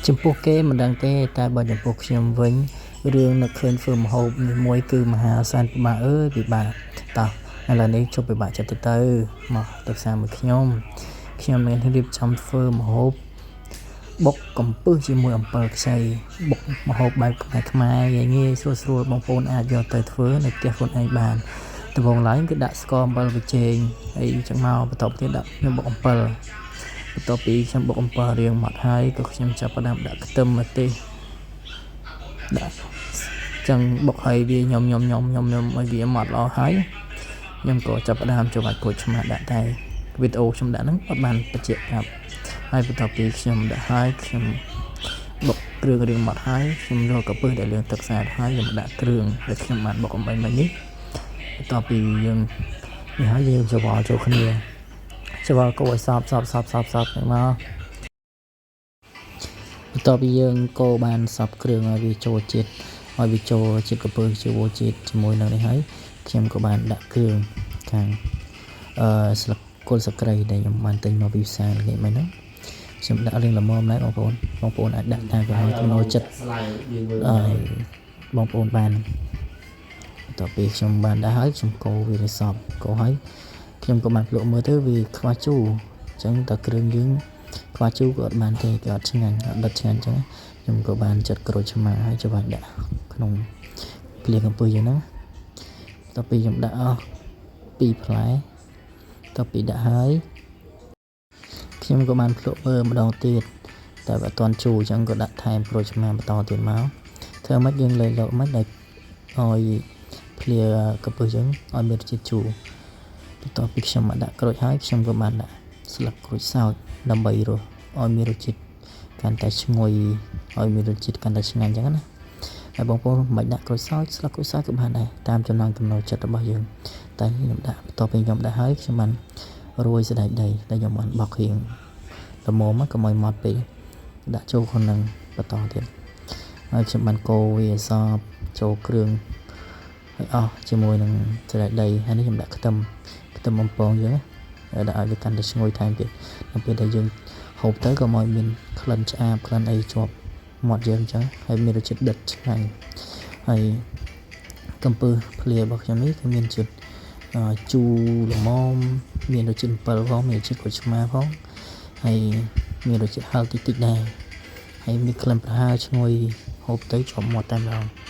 ចំពោះគេមិនដឹងទេតែបើចំពោះខ្ញុំវិញរឿងនឹកឃើញធ្វើម្ហូបនេះមួយគឺមហាសែនពិបាកអើយពិបាកតោះឥឡូវនេះជប់ពិបាកចិត្តទៅទៅមកទៅផ្សារមួយខ្ញុំខ្ញុំនឹងរៀបចំធ្វើម្ហូបបុកកំពឹសជាមួយអំពិលខ្ចីបុកម្ហូបបែបខ្មែរខ្មែរងាយងាយស្រួលស្រួលបងប្អូនអាចយកទៅធ្វើនៅផ្ទះខ្លួនឯងបានដំបូងឡើយគឺដាក់ស្ករអំបិលប៊ីចេងហើយចឹងមកបន្តទៀតដាក់ខ្ញុំបុកអំពិល បន្ទាប់ពីខ្ញុំបុកអំពិលរៀងម៉ត់ហើយក៏ខ្ញុំចាប់ផ្ដើមដាក់ខ្ទឹមម្ទេសដាក់ចឹងបុកឲ្យវាញុំញុំញុំញុំញុំឲ្យវាម៉ត់ល្អហើយខ្ញុំក៏ចាប់ផ្ដើមចូលបាច់ក្រូចឆ្មាដាក់តែវីដេអូខ្ញុំដាក់ហ្នឹងអត់បានបញ្ជាក់ប្រាប់ហើយបន្ទាប់ពីខ្ញុំដាក់ហើយខ្ញុំបុកគ្រឿងរៀងម៉ត់ហើយខ្ញុំយកកាពឹសដែលលាងទឹកស្អាតហើយខ្ញុំដាក់គ្រឿងដែលខ្ញុំបានបុកអំបិញមិញនេះបន្ទាប់ពីយើងនេះហើយយើងច្របល់ចូលគ្នាច្របល់កូរឲ្យសព្វសព្វសព្វសព្វសព្វហ្នឹងមក បន្ទាប់ពីយើងកូរបានសព្វគ្រឿងឲ្យវាចូលជាតិឲ្យវាចូលជាតិកំពឹសចូលជាតិជាមួយនឹងនេះហើយខ្ញុំក៏បានដាក់គ្រឿងខាងអឺស្លឹកគល់ស្លឹកគ្រៃដែលខ្ញុំបានទិញមកពីផ្សារល្ងាចមិញហ្នឹងខ្ញុំដាក់រៀងល្មមដែរបងប្អូនបងប្អូនអាចដាក់តាមចំណូលចំណូលចិត្តអឺបងប្អូនបានបន្ទាប់ពីខ្ញុំបានដាក់ហើយខ្ញុំកូរវាឲ្យសព្វកូរហើយខ្ញុំក៏បានភ្លក់មើលទៅវាខ្វះជូរអញ្ចឹងតើគ្រឿងយើង ខ្វះជូរក៏អត់បានទេក៏អត់ឆ្ងាញ់អត់ដិតឆ្ងាញ់អញ្ចឹងខ្ញុំក៏បានចាត់ក្រូចឆ្មាហើយច្របាច់ដាក់ក្នុងភ្លាកំពឹសយ៉ាងហ្នឹងបន្ទាប់ពីខ្ញុំដាក់អស់ពីរផ្លែបន្ទាប់ពីដាក់ហើយខ្ញុំក៏បានភ្លក់មើលម្ដងទៀតតែបើអត់ទាន់ជូរអញ្ចឹងក៏ដាក់ថែមក្រូចឆ្មាបន្តទៀតមកធ្វើម៉េចយើងលេលោកម៉េចដែលឲ្យភ្លាកំពឹសយើងឲ្យមានរសជាតិជូរបន្ទាប់ពីខ្ញុំបានដាក់ក្រូចហើយខ្ញុំក៏បានដាក់ស្លឹកក្រូចសើចដើម្បីរសឲ្យមានរសជាតិកាន់តែឈ្ងុយឲ្យមានរសជាតិកាន់តែឆ្ងាញ់អញ្ចឹងណាហើយបងប្អូនមិនដាក់ក្រូចសើចស្លឹកក្រូចសើចក៏បានដែរតាមចំណង់ចំណូលចិត្តរបស់យើងតែខ្ញុំដាក់បន្ទាប់ពីខ្ញុំដាក់ហើយខ្ញុំបានរោយសណ្តែកដីដែលខ្ញុំបានបោករៀងល្មមកកុំឲ្យម៉ត់ពេកដាក់ចូលក្នុងនឹងបន្តទៀតហើយខ្ញុំបានកូរវាឲ្យសព្វចូលគ្រឿងឲ្យអស់ជាមួយនឹងសណ្តែកដីហើយនេះខ្ញុំដាក់ខ្ទឹមខ្ទឹមបំពងយើងណាដាក់ឲ្យវាកាន់តែឈ្ងុយថែមទៀតដល់ពេលដែលយើងហូបទៅក៏មកមានក្លិនឆ្អាបក្លិនអីជាប់មាត់យើងអញ្ចឹងហើយមានរសជាតិដិតឆ្ងាញ់ហើយកំពឹសភ្លារបស់ខ្ញុំនេះគឺមានជាតិជូរល្មមមានរសជាតិអំពិលផងមានរសជាតិក្រូចឆ្មាផងហើយមានរសជាតិហឹរតិចតិចដែរហើយមានក្លិនប្រហើរឈ្ងុយហូបទៅជាប់មាត់តែម្ដង។